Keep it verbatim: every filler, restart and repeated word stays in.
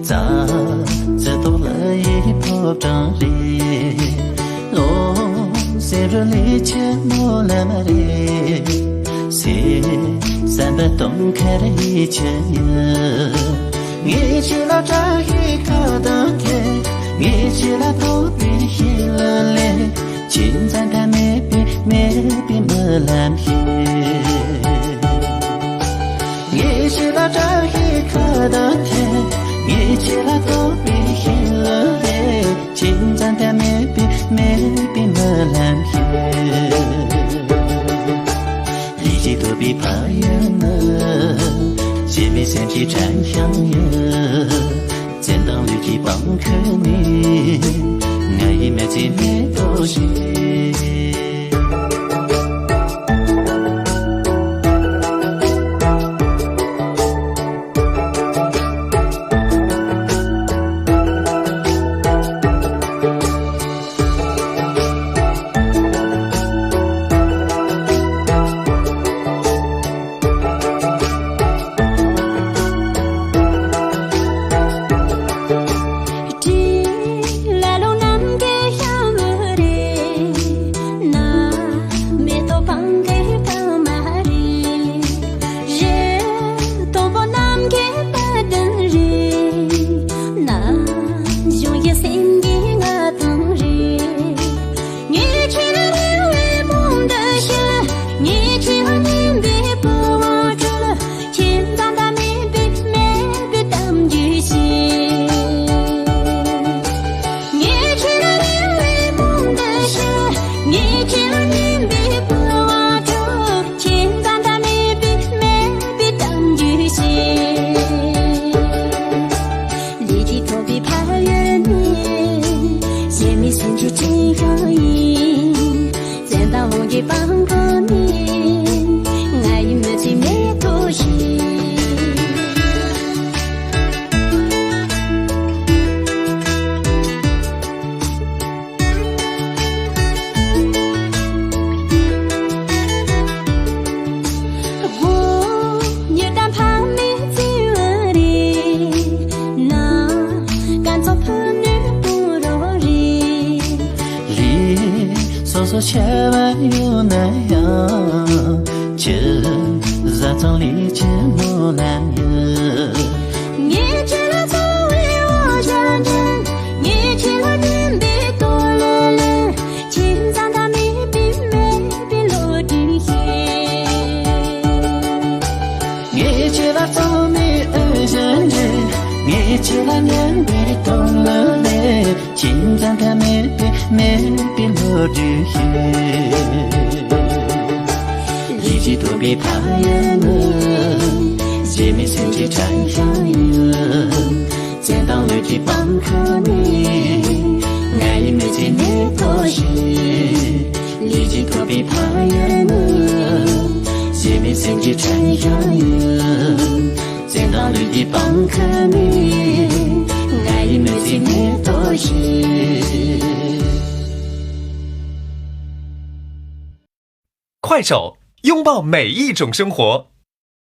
ཙ་ཙི་ཏོག་ལ་ཡི་ཕོ་བྲང་རེད། ཨོ། སེམས་རུ་ལས་ཆེ་མོ་ལ་མ་རེད། སེ་བསམ་པ་སྟོང་ཁར་ཡིད་ཆེས་ཡོད། ངས་ཁྱེད་ལ་བཀྲ་ཤིས་ཁ་དང་ཁྱེད། ངས་ཁྱེད་ལ་ཐོབ་པའི་ཤེས་ལ་ལས། ཁྱེད་འཛད་མཐའ་མེད་པའི་མེད་པའི་རྨི་ལམ་ཞིག། ངས་ཁྱེད་ལ་བཀྲ་ཤིས་ཁ་དང་ཁྱེད། ངས་ཁྱེད་ལ་ཐོབ་པའི་ཤེས་ལ་ལས། ཁྱེད་འཛད་མཐའ་མེད་པའི་མེད་པའི་རྨི་ལམ་ཞིག། ལས་ཀྱིས་ཐོབ་པའི་ཕ་ཡུལ་ནི། གཞན་མེད་སེམས་ཀྱི་དྲན་ཤིང་ཡོད། བཙན་དང་ལུས་ཀྱི་པང་ཁུག་ནས། ང་ཡི་མི་ཚེ་མེ་ཏོག་བཞིན། ངས་ཁྱེད་ལ་རེ་བའི་མུ་འདི་ཞུ། ངས་ཁྱེད་ལ་སྙན་པའི་བུ་བ་སྤྲོད། ཁྱེད་འཛད་མཐའ་མེད་པའི་མེད་པའི་གཏམ་རྒྱུད་བཤད། ངས་ཁྱེད་ལ་རེ་བའི་མུ་འདི་ཞུ། ངས་ཁྱེད་ལ་སྙན་པའི་བུ་བ་སྤྲོད། ཁྱེད་འཛད་མཐའ་མེད་པའི་མེད་པའི་གཏམ་རྒྱུད་བཤད། ལས་ཀྱིས་ཐོབ་པའི་ཕ་ཡུལ་ནས། གཞན་མེད་སེམས་ཀྱི་དྲན་ཤིང་ཡིན། བཙན་དང་ལུས་ཀྱི་པང་ཁུག་ནས། ང་ཡི་མི་ཚེ་མེ་ཏོག་བཞིན། ལས་སོ་སོ་བྱ་བ་ཡོད་ན་ཡང་། ཁྱེད་བཟའ་ཚང་ལས་ཆེ་མོ་ལ་ཡོད། ངས་ཁྱེད་ལ་འཚོ་བའི་འོ་ཞགས་འདྲེན། ངས་ཁྱེད་ལ་སྙན་པའི་དོ་ལེ་ལེན། ཁྱེད་འཛད་མཐའ་མེད་པའི་མེད་པའི་བློ་གྲོས་ཤིག། ངས་ཁྱེད་ལ་གཙང་མའི་འོ་ཞགས་འདྲེན། ངས་ཁྱེད་ལ་སྙན་པའི་དོ་ལེ་ལེན། ཁྱེད་འཛད་མཐའ་མེད་པའི་མེད་པའི་བློ་གྲོས་ཤིག། ལས་ཀྱིས་ཐོབ་པའི་ཕ་ཡུལ་ནི། གཞན་མེད་སེམས་ཀྱི་དྲན་ཤིང་ཡིན། བཙན་དང་ལུས་ཀྱི་པང་ཁུག་ནས། ང་ཡི་མི་ཚེ་མེ་ཏོག་བཞིན། ལས་ཀྱིས་ཐོབ་པའི་ཕ་ཡུལ་ནི། གཞན་མེད་སེམས་ཀྱི་དྲན་ཤིང་ཡིན། བཙན་དང་ལུས་ཀྱི་པང་ཁུག་ནས། ང་ཡི་མི་ཚེ་མེ་ཏོག་བཞིན། 快手，拥抱每一种生活。